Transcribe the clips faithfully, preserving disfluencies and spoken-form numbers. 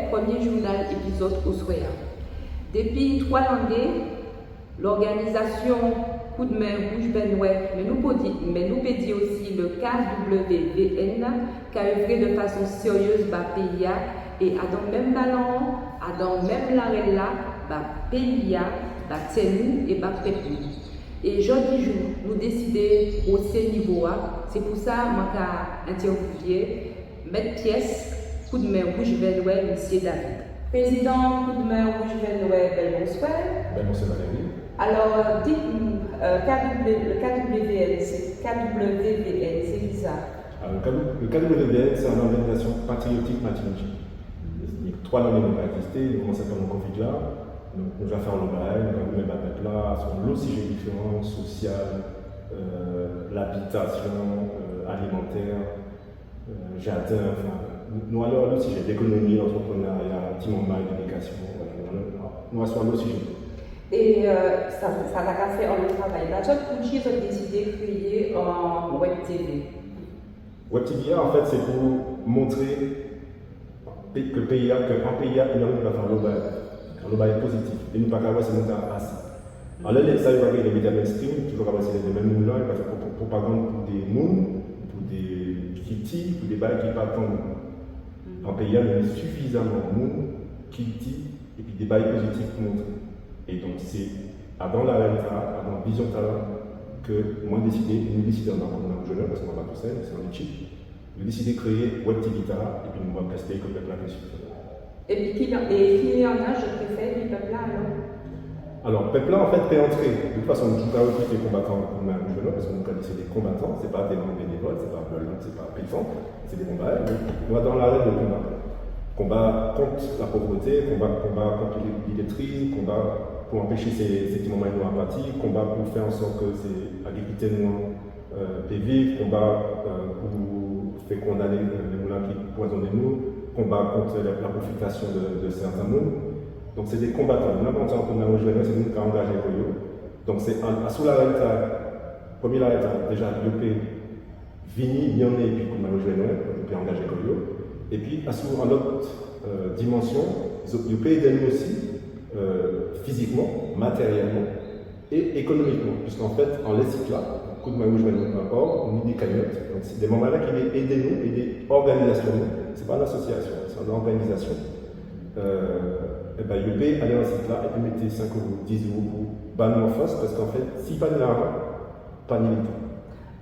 Prèmié jounal épizòd oswè-a. Dépi twa lanné, lòganizasion Koudmen Wouj Vè Nwè, mé nou pé di, mé nou pé di osi le K W V N, ka èvré de fason sérièz ba péyi-a, é adan menm balan-an, adan menm larel-la, ba péyi-a, ba tè nou é ba pep nou. É jòdi jou, nou désidé wosé nivo-a, sé pou sa man ka entèvyouvé met pies Koudmen Wouj Vè Nwè, misié David. Prézidan Koudmen Wouj Vè Nwè, bel bonswè. Bel bonswè, Valérie. Alò, di nou, euh, K W, le K W V N, sé, K W V N, sé kisa ? Alò, le K W, le K W V N, sé an òganizasion patriyotik matinitjé. Ni twa lanné nou ka ekzisté, nou koumansé pandan Covid-la. Donk, nou ja fè anlo bagay, nou ka goumen ba pep-la, asou anlo sijé diféran, sosial, euh, labitasion, euh, alimantè, euh, jaden, anfen, nou, nou alé anlo sijé, lékonomi, lantreprenarya, ti manmay, lédikasion, vwala, nou, nou, nou asou anlo sijé. É, euh, sa, sa, sa ka fè anlo travay. Mé zot, poutji zot désidé kréyé an Web T V ? Web T V-a, an fet, sé pou montré pé-, ke péyi-a, ke an péyi-a, i ni anlo bagay, anlo bagay pozitif. É nou pa ka wè si nou ka asi. Anlè, lè sa yo ka kriyé lé média mainstream, toujou ka wè sé lé menm moun-lan, yo ka fè pro-, pro-, propagann pou dé moun, pou dé kilti, pou dé bagay ki pa tan. An péyi-a, ni sifizaman moun, kilti, épi dé bagay pozitif pou montré. É donk, sé adan larel-tala, adan vizion-tala, ke mwen désidé, nou désidé an Koudmen Wouj Vè Nwè, paske mwen pa tousel, sé an ékip, nou désidé kréyé Web T V-tala, épi nou va prézanté ke pep-la ké suiv. Épi ki, é ki an-la zot ké fè épi pep-la, alò ? Alò, pep-la, an fet, pé antré. De tout fason, nou toujou ka rékrité konbatan Koudmen Wouj Vè Nwè, paske nou ka di sé dé konbatan, sé pa dé moun bénévol, sé pa bol, sé pa pétank. Sé dé konba, nou, nou adan larel de konba. Konba kont lapovrété, konba, konba kont lé-, lilétriz, konba pou anpéché sé, sé ti manmay nou-an pati, konba pou fè an sòt ke sé agrikiltè nou-an, euh, pé viv, konba, euh, pou fè kondané, euh, lé moun-lan ki pwazonnen nou, konba kont la, la pwofitasion de, de sèten moun. Donk sé dé konbatan. Nou, an Koudmen Wouj Vè Nwè, sé nou ki ka angajé kò yo. Donk sé an, asou larel-tala, prèmié larel-tala, déja, yo pé vini, ni an épi Koudmen Wouj Vè Nwè, yo pé angajé kò yo. Épi, asou an lot, euh, dimansion, yo, yo pé édé nou osi, euh, fizikman, matérielman é ékonomikman. Piske an fet, anlè sit-la, Koudmen Wouj Vè Nwè pwen org, ni dé kagnot. Donk, sé dé manmay-la ki lé édé nou, édé òganizasion nou. Sé pa an asosiasion, sé an òganizasion. Euh, ében, yo pé alé anlè sit-la épi mété senk éwo, dis éwo pou ba nou an fos, paske an fet, si pa ni lajan, pa ni militan.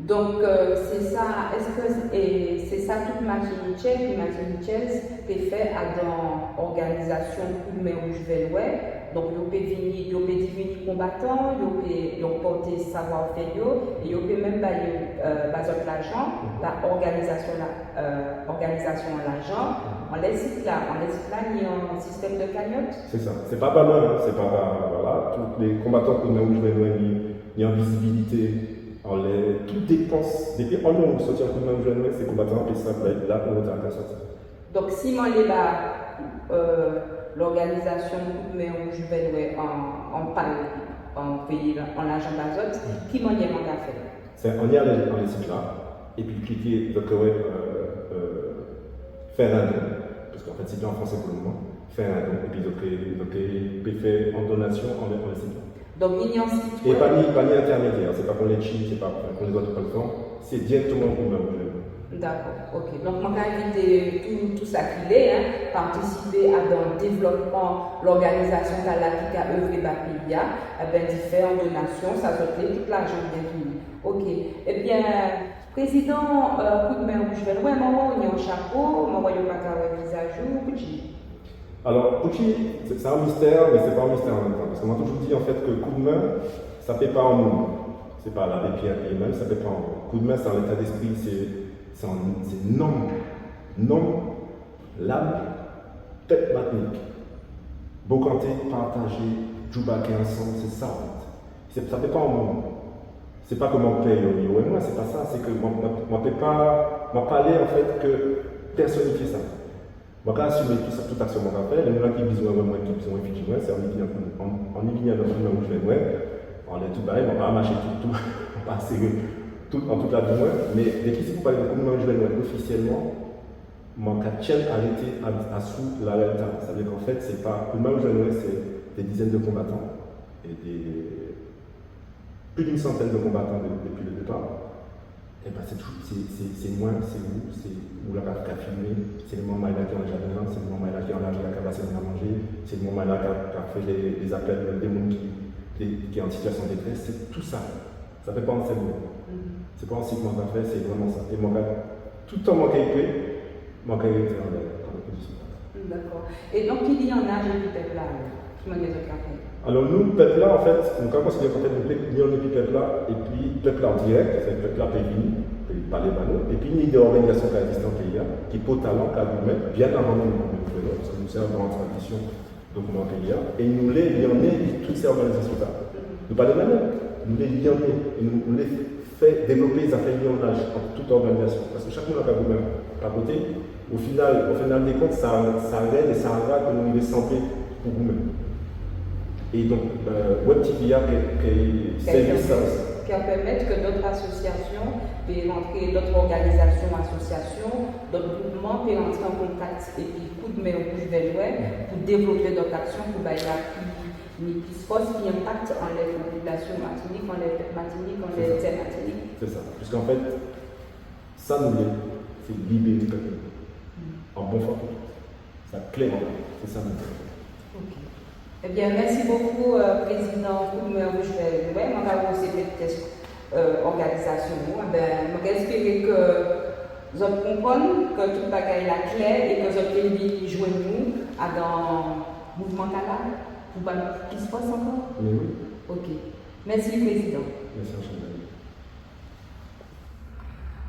Donk, euh, sé sa, es, é sé sa tout Matinitjé épi Matinitjez pé fè adan òganizasion Koudmen Wouj Vè Nwè ? Donk, yo pé vini, yo pé divini konbatan, yo pé, yo pòté savwa-fè yo, é yo pé menm ba yo, euh, ba zot lajan, ba òganizasion-la, euh, òganizasion-an lajan. Anlè sit-la, anlè sit-la, ni an sistenm de kagnot ? Sé sa. Sé pa ba mwen, sé pa ba, vwala, tout lé konbatan Koudmen Wouj Vè Nwè, ni, ni an vizibilité, anlè tout dépans, dépi an nou sòti an Koudmen Wouj Vè Nwè, sé konbatan-an pé sav la, la, la, la, la, la, la, la. Donk, si man lé ba, euh, lòganizasion Koudmen Wouj Vè Nwè an, an pal, an péyi, an lajan ba zot, ki manniè man ka fè ? Sé anni alé anlè sit-la, épi kliké, zot ké wè, euh, euh, faire un don, paske an fet, sit-la an fransé pou le moman, faire un don, épi zot ké, zot ké pé fè an donasion anlè, anlè sit-la. Donk, ni an sit web. É pa ni, pa ni entèmédiè, sé pa kon Letchimy, sé pa kon lézot platfòm, sé dirèkteman Koudmen Wouj Vè Nwè. Dakò, OK. Donk, man ka envité tout, tout sa ki lé, en, patisipé adan dévlopman lòganizasion-tala ki ka évré ba péyi-a, ében, di fè an donasion, sa zot lé, tout lajan byenvini. OK. Ében, prézidan, euh, Koudmen Wouj Vè Nwè, man wè ou ni an chapo, man wè yo pa ka wè vizaj ou, poutji ? Alò, poutji, sé, sé an mistè, mé sé pa an mistè an menm tan. Paske man toujou di, an fet, ke Koudmen, sa pé pa an moun. Sé pa Labé Pyè li menm, sa pé pa an moun. Koudmen, sé an léta d'espri, sé, sé an, sé nanm. Nanm, lam, tet Matnik. Bokanté, patajé, djoubaké ansanm, sé sa, an fet. Sé, sa pé pa an moun. Sé pa ke man pè yo, yo wè mwen, sé pa sa. Sé ke man, man, man pé pa, man pa lé, an fet, ke pèsonifié sa. Man ka asimé tout sa, tout aksion man ka fè. Lé moun-lan ki bizwen wè mwen, ki bizwen fidji mwen, sé anni vini an, an, anni vini an Koudmen Wouj Vè Nwè, anlè tout bagay, man pa maché tout, tout, man pa séré tout, an tout lavi mwen. Mé dé ki sé pou palé de Koudmen Wouj Vè Nwè ofisielman, Mwen ka tjenn a rété a, asou larel-tala. Sétadi ke an fet, sé pa, pou mwen, sé dé dizèn de konbatan é dé, plis d'an santèn de konbatan de, dépi le dépa. Ében, sé tou, sé, sé, sé mwen, sé ou, sé ou-la ka, ka filmé, sé manmay-la ki an jaden-an, sé manmay-la ki an lari-a ka pasé manjé, sé manmay-la ka, ka fè dé, dé apel, dé moun ki, ki, ki an sitiasion de détres, sé tou sa. Sa fè pa an sel moun. Sé pa an sel moun sa fè, sé vréman sa. É mwen, toutan mwen ké pé, mwen ké rété anlè, anlè pozision-tala. Dakò. É donk, ki liannaj épi pep-la, alò ? Ki manniè zot ka fè ? Alò, nou, pep-la, an fet, nou ka konsidéré ke, an fet, nou pé liannen épi pep-la, épi pep-la an direk, sétadi pep-la pé vini, pé palé ba nou, épi ni dé òganizasion ki ka ekzisté an péyi-a, ki pòtalan, ka goumen, bien avan nou, nou, nou, paske nou sé an gran tradision, donk, an péyi-a, é nou lé liannen tout sé òganizasion-tala. Nou pa lé menm, nou lé liannen, é nou, nou lé fè dévlopé zafè liannaj ant tout òganizasion. Paske chak moun ka goumen pa koté, o final, o final dé kont, sa, sa red é sa ra ke nou rivé sanblé pou goumen. É donk, euh, Web T V-a ké, ké sèvi sa osi. Ki ka pèmet ke dot asosiasion pé rantré, dot òganizasion, asosiasion, dot groupman pé rantré an kontak épi Koudmen Wouj Vè Nwè pou dévlopé dot aksion pou bay-la pli, ni plis fos, pli enpak anlè popilasion Matinik, anlè pep Matinik, anlè tè Matinik. Sé sa. Piske an fet, sa nou lé, sé libéré pep nou. An bon fwa pou tout. Sa klè, sé sa nou lé. Ok. Ében, mèsi bokou, euh, prézidan Koudmen Wouj Vè Nwè. Mwen ka wè sé pétet, euh, òganizasion-nou. Ében, mwen ka espéré ke zot konprann ke tout bagay-la klè é ke zot ké vini jwenn nou adan mouvman-tala pou ba nou plis fos ankò. Mé wi. Ok. Mèsi, prézidan. Mèsi anchay.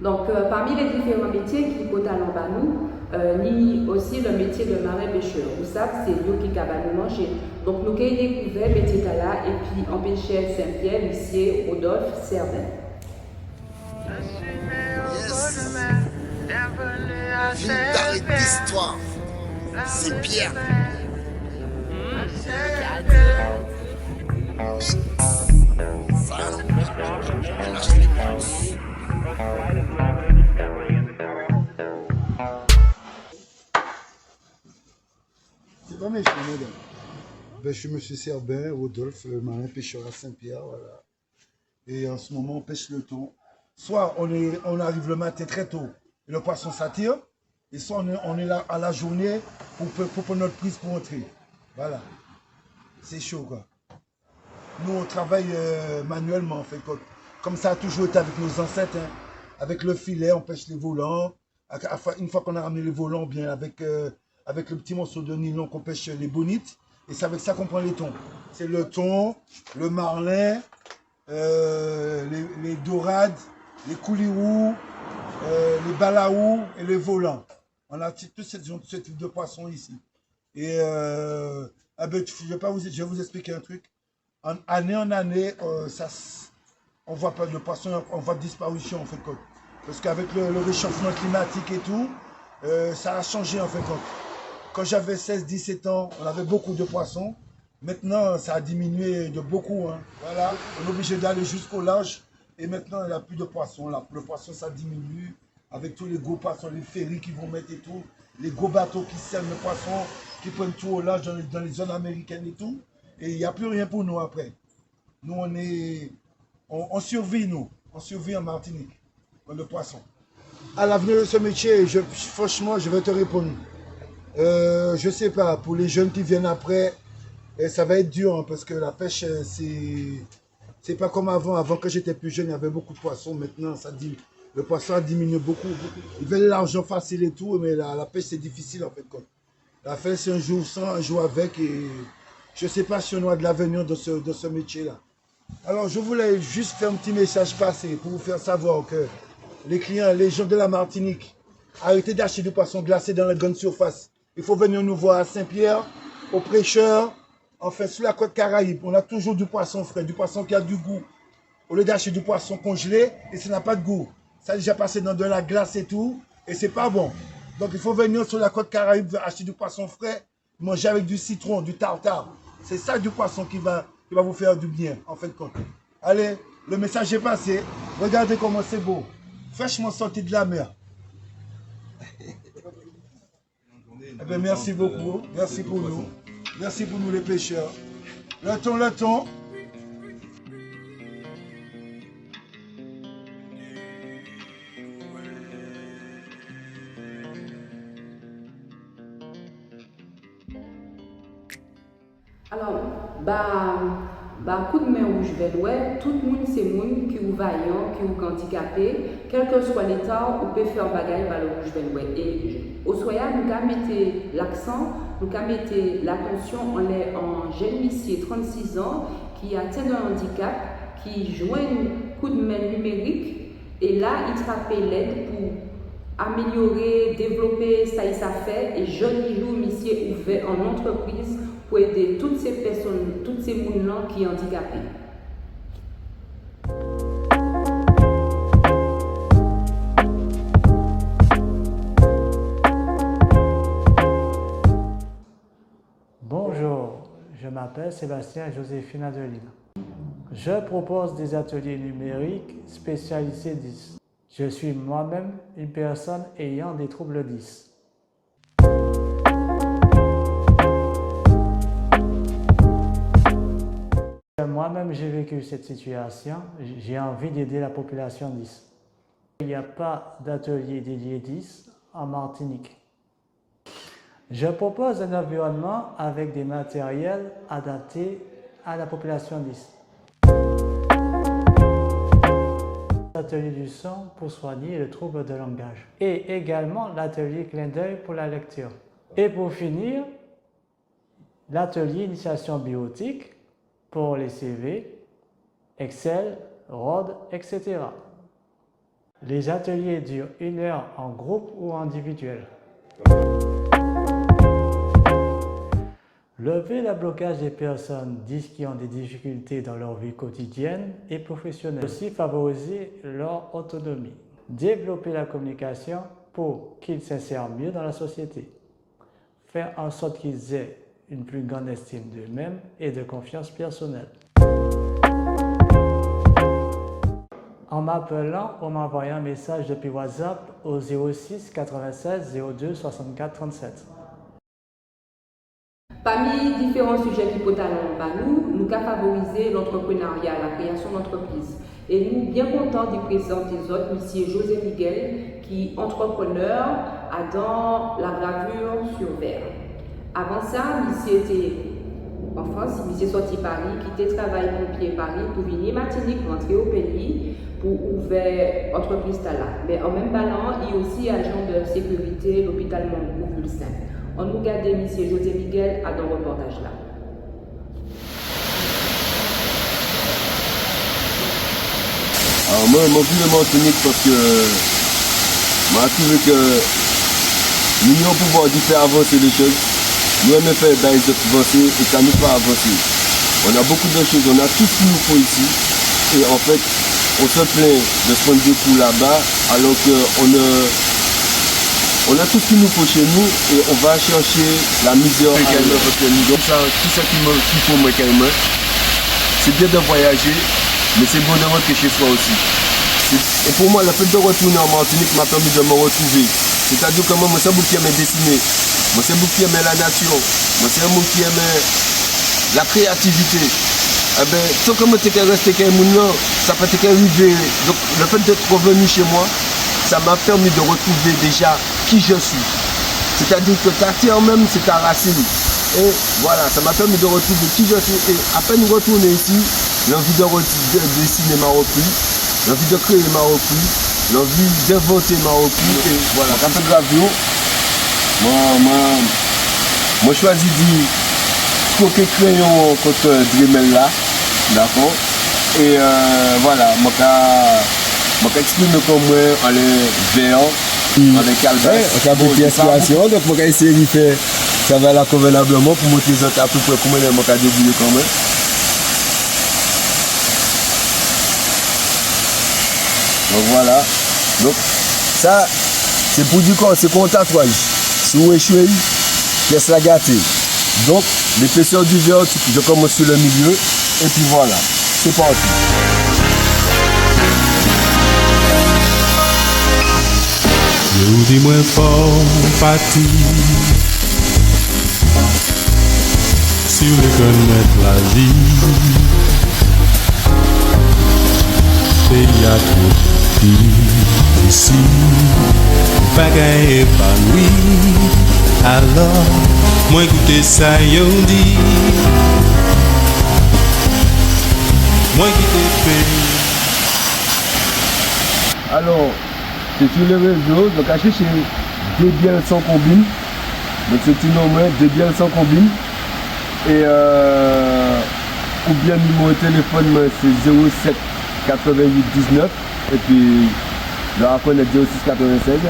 Donk, euh, pami lé diféran métié ki pòtalan ba nou, euh, ni osi le métié de marin pêcheur. Ou sav, sé yo ki ka ba nou manjé. Donk, nou ké dékouvè métié-tala épi an péchè Sen-Piè, misié Rodolphe Serbin. Yes. Vin d'arrêter l'histoire. Saint-Pierre. C'est pas méchant, madame. Ben, je suis monsieur Serbin, Rodolphe, euh, marin pêcheur à Saint-Pierre, voilà. Et en ce moment, on pêche le thon. Soit on est, on arrive le matin très tôt, et le poisson s'attire, et soit on est, on est là à la journée pour, pour, pour prendre notre prise pour entrer. Voilà. C'est chaud, quoi. Nous, on travaille, euh, manuellement, en fait, comme, comme ça a toujours été avec nos ancêtres, hein. Avec le filet, on pêche les volants. À, à, une fois qu'on a ramené les volants, bien avec, euh, avec le petit morceau de nylon qu'on pêche les bonites, et c'est avec ça qu'on prend les thons. C'est le thon, le marlin, euh, les, les dorades, les couliroux, euh, les balaous et les volants. On a ti-, tout ce, ce type de poisson ici. Et, euh, ah ben, je vais pas vous, je vais vous expliquer un truc. En, année en année, euh, ça s-, on voit pas de poisson, on voit disparition en fait, quoi. Parce qu'avec le, le réchauffement climatique et tout, euh, ça a changé en fait, quoi. Quand j'avais seize, dix-sept ans, on avait beaucoup de poissons. Maintenant, ça a diminué de beaucoup, hein. Voilà, on est obligé d'aller jusqu'au large. Et maintenant, il n'y a plus de poissons là. Le poisson, ça diminue. Avec tous les gros poissons, les ferries qui vont mettre et tout, les gros bateaux qui sèment le poisson, qui prennent tout au large dans les, dans les zones américaines et tout. Et il n'y a plus rien pour nous après. Nous, on est, on, on survit, nous. On survit en Martinique, dans le poisson. À l'avenir de ce métier, je, franchement, je vais te répondre. Euh, je sais pas, pour les jeunes qui viennent après, euh, ça va être dur, hein, parce que la pêche, euh, c'est, c'est pas comme avant. Avant, quand j'étais plus jeune, il y avait beaucoup de poissons. Maintenant, ça dim-, le poisson a diminué beaucoup. Ils veulent l'argent facile et tout, mais la, la pêche, c'est difficile, en fait, quoi. La pêche, c'est un jour sans, un jour avec, et je sais pas si on aura de l'avenir dans ce, dans ce métier-là. Alors, je voulais juste faire un petit message passer pour vous faire savoir que les clients, les gens de la Martinique, arrêtez d'acheter du poisson glacé dans les grandes surfaces. Il faut venir nous voir à Saint-Pierre, au Prêcheur, enfin, sur la côte Caraïbe. On a toujours du poisson frais, du poisson qui a du goût. Au lieu d'acheter du poisson congelé, et ça n'a pas de goût. Ça a déjà passé dans de la glace et tout, et c'est pas bon. Donc, il faut venir sur la côte Caraïbe, acheter du poisson frais, manger avec du citron, du tartare. C'est ça du poisson qui va, qui va vous faire du bien, en fin de compte. Allez, le message est passé. Regardez comment c'est beau. Fraîchement sorti de la mer. Ében, mèsi bokou. Mèsi pou nou. Mèsi pou nou, lé péchè. Lètan, lètan. Alò, ba, ba koudmen Wouj Vè Nwè, tout moun sé moun, ki ou vayan, ki ou andikapé, kèlkèswa léta'w, ou pé fè an bagay ba lè Wouj Vè Nwè. É oswè-a, nou ka mété laksan, nou ka mété latansyon anlè an jenn misyé trannsizan ki atenn an andikap, ki jwenn koudmen nimérik, é la, i trapé lèd pou amélyoré, dévlopé sa i sa fè, é jòdijou, misyé ouvè an antrépriz pou édé tout sé pèsonn, tout sé moun-lan ki andikapé. Bonjour, je m'appelle Sébastien Joséphine Adeline. Je propose des ateliers numériques spécialisés dys. Je suis moi-même une personne ayant des troubles dys. Moi-même, j'ai vécu cette situation. J'ai envie d'aider la population dys. Il n'y a pas d'atelier dédié dys en Martinique. Je propose un environnement avec des matériels adaptés à la population dys. Atelier du son pour soigner le trouble de langage. Et également l'atelier clin d'œil pour la lecture. Et pour finir, l'atelier initiation bureautique pour les C V, Excel, Word, et cetera. Les ateliers durent une heure en groupe ou individuel. Lever le blocage des personnes dys qui ont des difficultés dans leur vie quotidienne et professionnelle. Aussi favoriser leur autonomie. Développer la communication pour qu'ils s'insèrent mieux dans la société. Faire en sorte qu'ils aient une plus grande estime d'eux-mêmes et de confiance personnelle. En m'appelant ou m'envoyant un message depuis WhatsApp au zéro six quatre-vingt-seize zéro deux soixante-quatre trente-sept. Pami diféran sijé ki pòtalan ba nou, nou ka favorizé lantréprenarya, la kréyasyon dantrépriz. É nou byen kontan di prézanté zòt misyé José Miguel, ki antréprenè adan la gravure sur verre. Avan sa, misyé té an Frans, misyé sòti Pari, kité travay ponpyé Pari pou vini Matinik, rantré o péyi pou ouvè antrépwiz-tala. Mé an menm balan, i osi ajan dè sékirité lopital Mangou Vulcin. Annou gadé misyé José Miguel adan rèpòtaj-la. Alò, mwen, mwen vini Matinik paskè mwen ka touvé kè nou ni on pouvwa di fè avansé lé choz. Nou enmen fè bagay zòt vansé é sa nou pa avansé. On a beaucoup de choses, on a tout ce qu'il nous faut ici. Et en fait, on se plaint de se prendre des coups là-bas, alors que on a, on a tout ce qu'il nous faut chez nous et on va chercher la misère ailleurs. Kay mwen, paskè nou, donk sa, tout sa ki mwen, ki pou mwen, kay mwen, sé byen dè vwayajé, mé sé bon dè rantré chez soi aussi. Et, et pour moi, le fait de retourner en Martinique m'a permis de me retrouver. C'est-à-dire que moi, mwen sé on moun ki enmen dessiné, mwen sé on moun ki enmen la nature, mwen sé on moun ki enmen la créativité. Ében, tan kè mwen té ké rété kay moun-lan, sa pa té ké rivé. Donc, le fait d'être revenu chez moi, ça m'a permis de retrouver déjà qui je suis. C'est-à-dire que ta terre même, c'est ta racine. Et voilà, ça m'a permis de retrouver qui je suis. Et à peine retourné ici, l'envie de re-, de dessiner m'a repris, l'envie de créer m'a repris, l'envie d'inventer m'a repris. Et voilà, sa fè gravi, mwen, mwen, mwen chwazi di kwoké kréyon-an kont, euh, Dremel-la. Dakò? É, euh, vwala, mwen ka, mwen ka èksprimé kò mwen anlè vè, anlè kalbas. Wè, mwen ka vin fè enspirasyon, donk mwen ka éséyé fè travay-la konvènableman pou montré zòt apéprè kouman mwen ka débouyé kò mwen. Donk vwala. Donk sa, sé pou di kò, sé kon on tatwaj. Si ou échwé, pyès-la gaté. Donc, l'épaisseur du verre, je commence sur le milieu, et puis voilà, c'est parti. Yo di mwen fò pati, Si ou lé konnèt lavi, péyi-a two piti, isi ou pa ka épanoui. Alò, mwen kouté sa yo di, mwen kouté péyi. Alò, sé si lé rézo, zòt ka chèché Dé Byèl San Konbin. Donk sé ti non mwen, Dé Byèl San Konbin. É, euh, oubyen niméwo téléfòn mwen sé zéro sèt katrèventuit diznèf, épi zòt ka konnèt zéro sis katrèvensèz.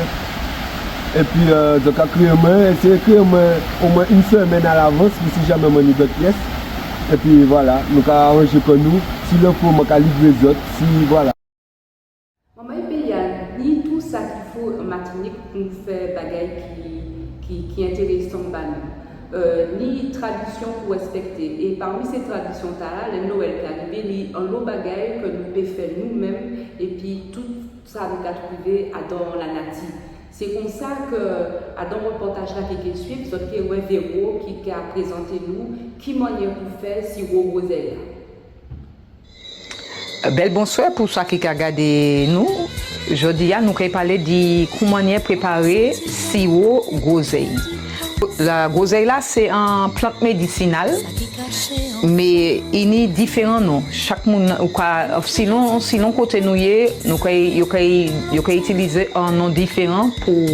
Épi, euh, zòt ka kriyé mwen, éséyé kriyé mwen omwen in semèn alavans, pou si jamè mwen ni dòt pyès. Épi vwala, nou ka aranjé kò nou, si lè fo mwen ka livré zòt, si vwala. Manmay péyi-a, ni tou sa ki fo an Matinik pou nou fè bagay ki, ki, ki entérésan ba nou. Euh, ni tradisyon pou rèspèkté. É pami sé tradisyon-tala, lè Nwèl ka rivé, ni anlo bagay ke nou pé fè nou menm, épi tout sa nou ka touvé adan lanati. Sé konsa ke, adan rèpòtaj-la ki ké suiv, zòt ké wè Véro ki ka prézanté nou ki mannyè pou fè siwo gwozèy-la. Bèl bonswè pou sa ki ka gadé nou. Jòdi-a, nou kay palé di ki mannyè préparé siwo gwozèy. La, gwozèy-la, sé an plant médisinal, mé i ni diféran non. Chak moun, ou ka, silon, silon koté nou yé, nou kay, yo kay, yo kay itilizé an non diféran pou,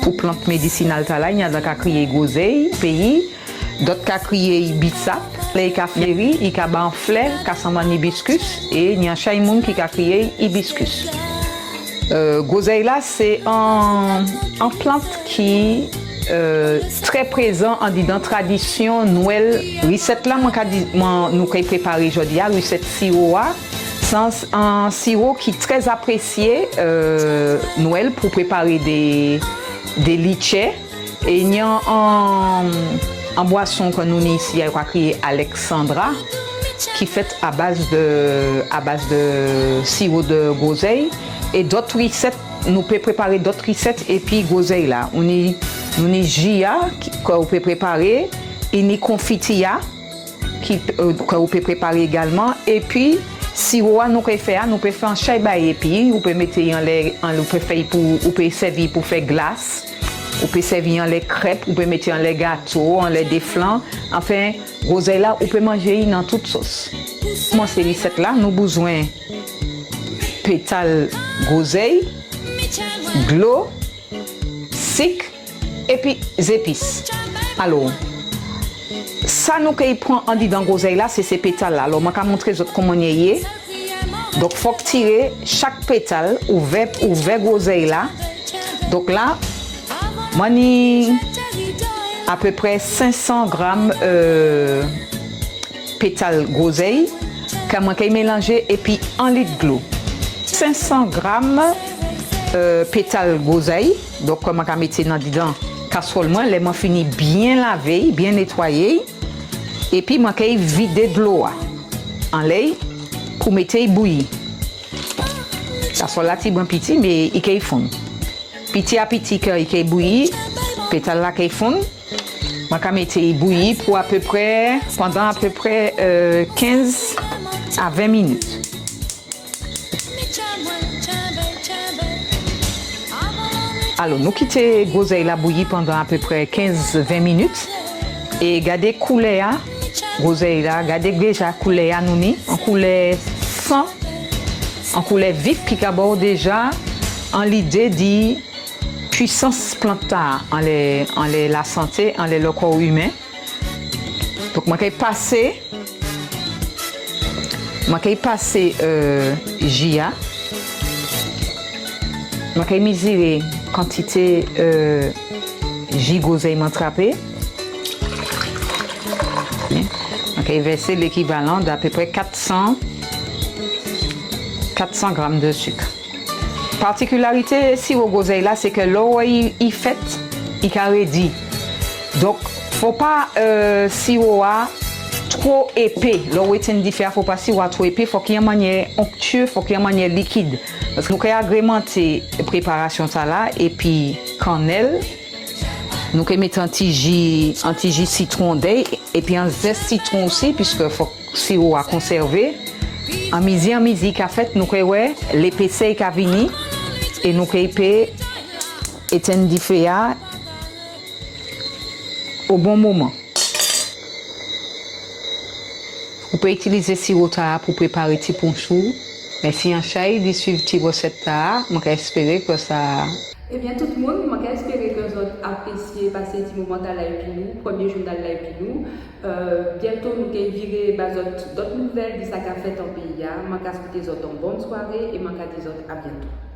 pou plant médisinal-tala. I ni adan ka kriyé gwozèy péyi, dòt ka kriyé i bisap, lè i ka fléri, i ka ba an flè, ka sanm an ibiskis, é ni an chay moun ki ka kriyé i ibiskis. Euh, gwozèy-la, sé an, an plant ki, euh, trè prézan andidan tradisyon Nwèl. Risèt-la, mwen ka di, mwen, nou kay préparé jòdi-a, risèt siwo-a, sé an, an siwo ki trè aprésyé, euh, Nwèl pou préparé dé, dé litjè. É ni an, an, an bwason ke nou ni isi-a, yo ka kriyé Alexandra, ki fèt a baz de, a baz de siwo de gwozèy. É dòt risèt, nou pé préparé dòt risèt épi gwozèy-la. Ou ni, nou ni ji-a, ki, ke ou pé préparé, é ni konfiti-a, ki, euh, ke ou pé préparé égalman. Épi, siwo-a nou kay fè a, nou pé fè an chay bagay épi, ou pé mété'y anlè, an, ou pé fè'y pou, ou pé sèvi'y pou fè glas, ou pé sèvi'y anlè krèp, ou pé mété'y anlè gato, anlè dé flan. Anfen, gwozèy-la, ou pé manjé'y nan tout sòs. Koumansé risèt-la, nou bouzwen pétal gwozèy, dlo, sik, épi zépis. Alò, sa nou kay pran andidan gwozèy-la, sé, sé pétal-la. Alò, mwen ka montré zòt kouman i yé. Donk, fòk tiré chak pétal, ouvè, ouvè gwozèy-la. Donk la, mwen ni apéprè senk san gram, euh, pétal gwozèy, ke mwen kay mélanjé épi an lit dlo. Senk san gram, euh, pétal gwozèy, donk mwen ka mété nan didan kaswòl mwen, lè mwen fini byen lavé'y, byen nétwayé'y, épi mwen kay vidé dlo-a anlè'y pou mété'y bouyi. Kaswòl-la tibwen piti, mé i kay fonn. Piti a piti, ke i kay bouyi, pétal-la kay fonn. Mwen ka mété'y bouyi pou apéprè, pandan apéprè, euh, kenz a ven minit. Alò, nou kité gwozèy-la bouyi pandan apéprè kenz, ven minit. É gadé koulè-a, gwozèy-la, gadé déja koulè-a nou ni, an koulè san, an koulè vif ki ka ba'w déja an lidé di pwisans plant-la anlè, anlè lasanté, anlè lèkò imen. Donk, mwen kay pasé, mwen kay pasé, euh, ji-a. Mwen kay miziré kantité, euh, ji gwozèy mwen trapé. Mwen kay vèsé lékivalan d'apéprè kat san, kat san gram de sik. Patikilarité siwo gwozèy-la, sé ke lè ou wè i, i fèt, i ka rédi. Donk, fo pa, euh, siwo-a two épé. Lè ou étenn difé-a, fo pa siwo-a two épé, fòk i an mannyè onktyé, fòk i an mannyè likid. Paske nou kay agrémanté préparasyon-tala épi kannèl, Nou ké mété an ti ji, an ti ji sitwon adan'y, épi an zès sitwon osi, piskè fok siwo-a konsèvé. Anmizi anmizi i ka fet, nou ké wè lépésè i ka vini, é nou ké pé étenn difé-a o bon moman. Ou pé itilizé siwo-tala pou préparé ti ponch ou. Mèsi anchay di suiv ti rèsèt-tala. Mwen ka espéré kè sa... Ében, tout moun, mwen ka espéré kè zot aprésyé pasé ti moman-tala épi nou, prèmyé jounal-la épi nou. Euh, byento nou ké viré ba zot dot nouvel di sa ka fet an péyi-a. Mwen ka swété zot an bòn swaré é mwen ka di zot a byento.